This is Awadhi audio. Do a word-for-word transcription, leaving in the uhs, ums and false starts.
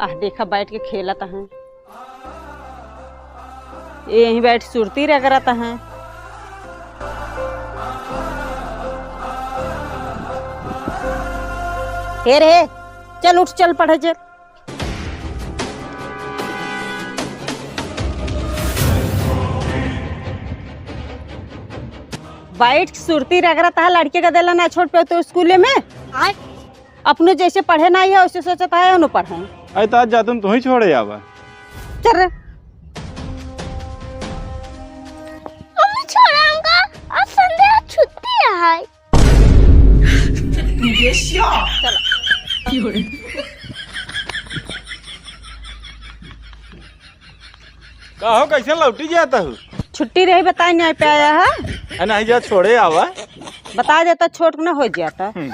आह, देखा, बैठ के खेलत हैं। ये यहीं बैठ सुरती रगड़त हैं। हे रे, चल उठ, चल पढ़े चल। बैठ के सुरती रगड़त है, लड़के का देला ना छोड़ पे तो स्कूले में। आय। अपनो जैसे पढ़े ना है, वैसे सोचत है, उन्हों पढ़े। अरे, तो आज जातन तू ही छोड़े आवा। चल रे। मम्मी, छोड़ाऊंगा, आज संडे है, छुट्टी है। चलो। का हो, कैसे लौटी जाता हूँ? छुट्टी रही, बताए नहीं पे आया है। अरे नहीं जा, छोड़े आवा। बता देता, छोट ना हो जाता। हम्म।